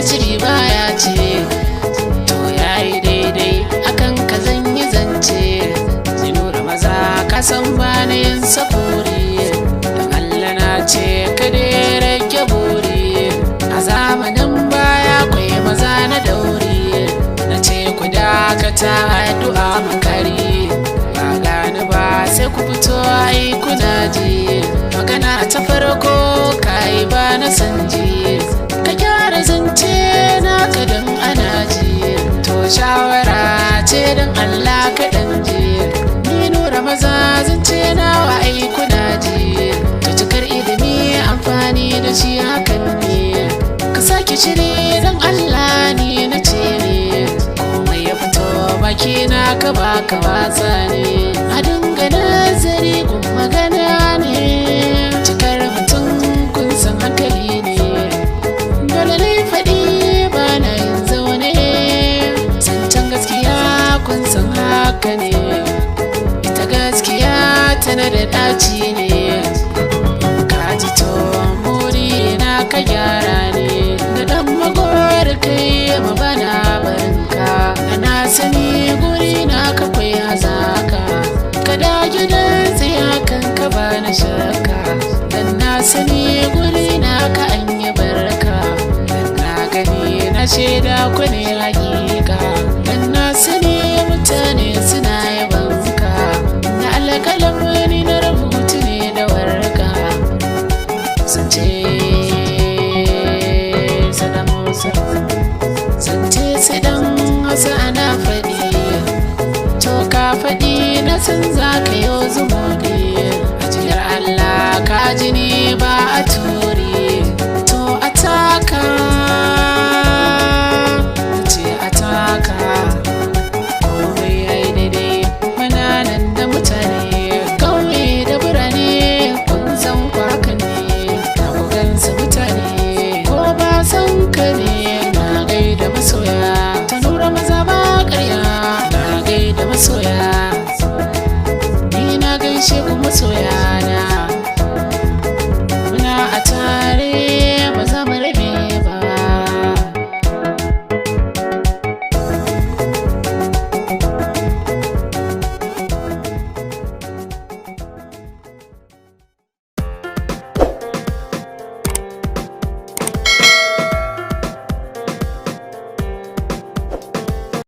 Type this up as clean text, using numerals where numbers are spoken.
PhD baya ce. To yayi daidai akan ka zan yi zance. Nura Maza, ka san ba na yin sakuri. Don Allah na ce ka dai rage buri. A zamanin baya akwai maza na dauri. Na ce ku dakata, addu'a makari. Ba gani ba sai ku fito, ai kuna ji. Magana ta farko kai ba na sanji. Ka gyara zance naka don ana ji. To shawara ce, don Allah ka dan ji. Ni Nura Maza, zance nawa ai kuna ji. To cikar ilimi amfani da shi hakan ne. Ka sake shiri don Allah, ni na ce ne. Komai ya fito baki na ka baka wasa ne. A dinga nazari gun magana ne. Cikar mutum kun san hankali ne. Dole ne faɗi, ba na yin zaune. Zancen gaskiya kun san haka ne. Ita gaskiya tana da ɗaci ne. Ka ji to muri na ka gyara ne. Da ɗan magwar kai ma bana barinka. Na sani guri na ka kwai hazaka. Ka dage da tsaya kan ka ba na shakka. Dan na sani guri na ka an yi barka. Dan na gani na shaida ku ne hakika. Dan na sani mutane suna yabanka. Na alƙalam ni na rubutu ne da warka. Zance sadan Hausa. Zance sadan Hausa ana faɗi. To ka faɗi, na san za ka yi zumuɗi. Ajiyar Allah ka ji ni ba a